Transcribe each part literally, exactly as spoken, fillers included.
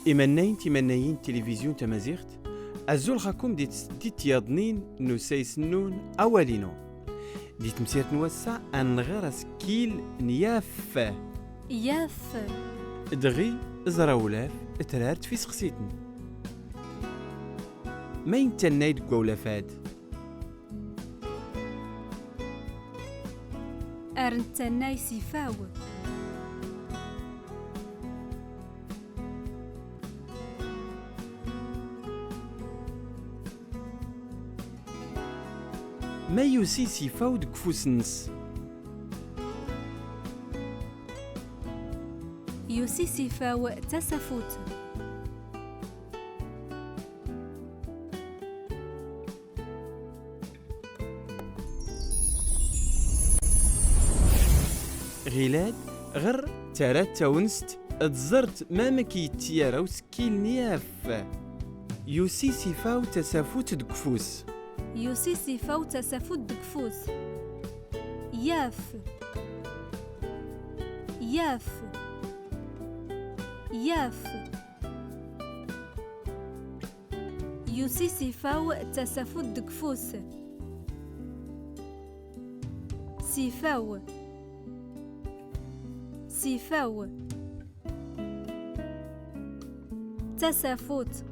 Imannayen timannayin n tilivizyu n tmaziɣt, azul ɣakum di tesdit yaḍnin n usayes nnun Awal inu. Di temsirt n wass-a, ad nɣer asekkil n yaf. Yaf. Dɣi, ẓer awlaf, trart f iseqsiten. Ma i nettannay deg wawlaf-ad? Ar nettannay s ifaw. Ma yusi s ifaw deg ufus-nnes? Yusi s ifaw tasafut. Ɣilad, ɣer tara tawnest, ad tẓert mamek yettyara usekkil n yaf. Yusi s ifaw tasafut deg ufus. Yusi s ifaw tasafut deg ufus. Yaf. Yaf. Yaf. Yusi s ifaw tasafut deg ufus. S ifaw. S ifaw. Tasafut.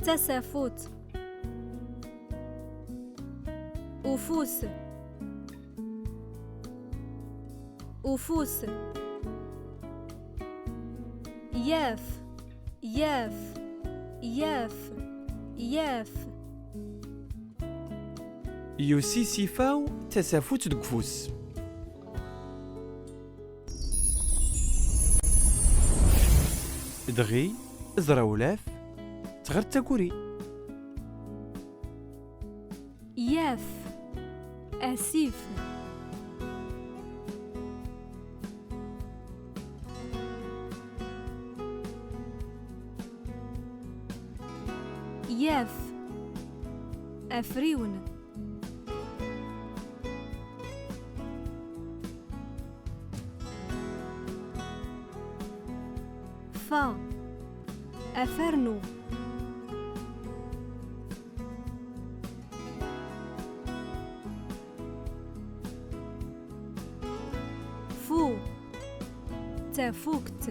Tasafut. Ufus. Ufus. Yaf. Yaf. Yaf. Yaf. Yusi s ifaw tasafut deg ufus. Dɣi, ẓer awlaf, tɣert takuri. Yaf. Asif. Yaf. Afriwen. Fa. Afarnu. Fu. Tafukt.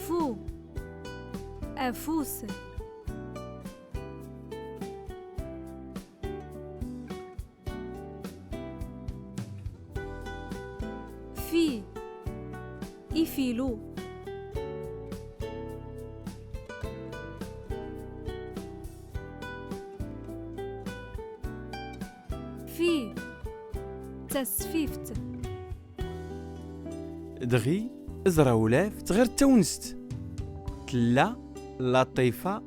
Fu. Afus. Fi. Ifilu. Fi. Tasfift. Dɣi, ẓer awlaf, tɣert tawnest. Tella Laṭifa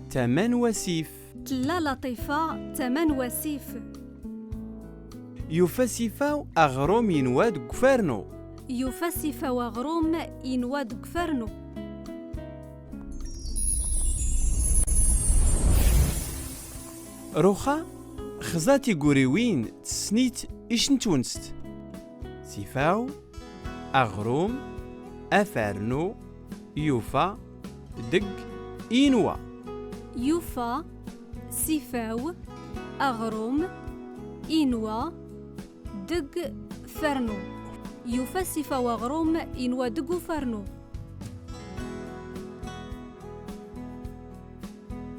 tama n wasif. Tella Laṭifa tama n wasif. Yufa s ifaw aɣrum inwa deg ufarnu. Yufa s ifaw aɣrum inwa deg ufarnu. Ruxa, xẓa tiguriwin, tessen-itt ic n twnest. S ifaw, aɣrum, afarnu, yufa, deg, inwa. Yufa s ifaw aɣrum, inwa, deg, ufarnu. Yufa s ifaw aɣrum, inwa, deg ufarnu.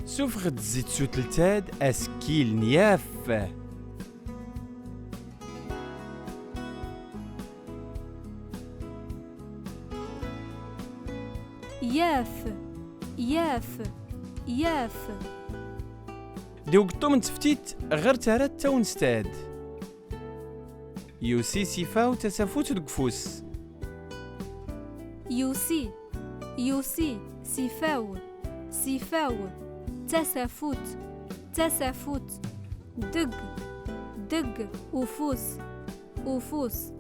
Sufeɣ-d zzit s uteltad asekkil n yaf. Yaf, yaf, yaf. Di ugeṭṭum n teftit, ɣer tara tawnest-ad. Yusi s ifaw tasafut deg ufus. Yusi, yusi, s ifaw, s ifaw, tasafut, tasafut, deg, deg, ufus, ufus.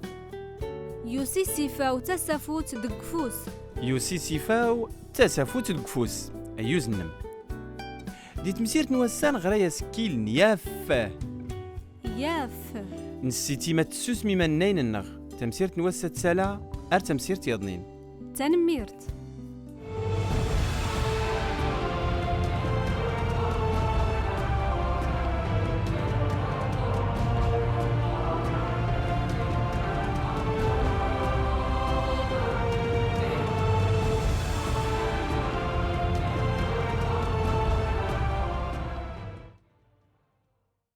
Yusi s ifaw tasafut deg ufus. Yusi s ifaw tasafut deg ufus. Ayyuz-nnem. Di temsirt n wass-a neɣra asekkil n yaf. Yaf. Nessiti ma tessusmem iman-nwen-nneɣ. Tamsirt n wass-a tessala ar temsirt yaḍnin. Tanemmirt.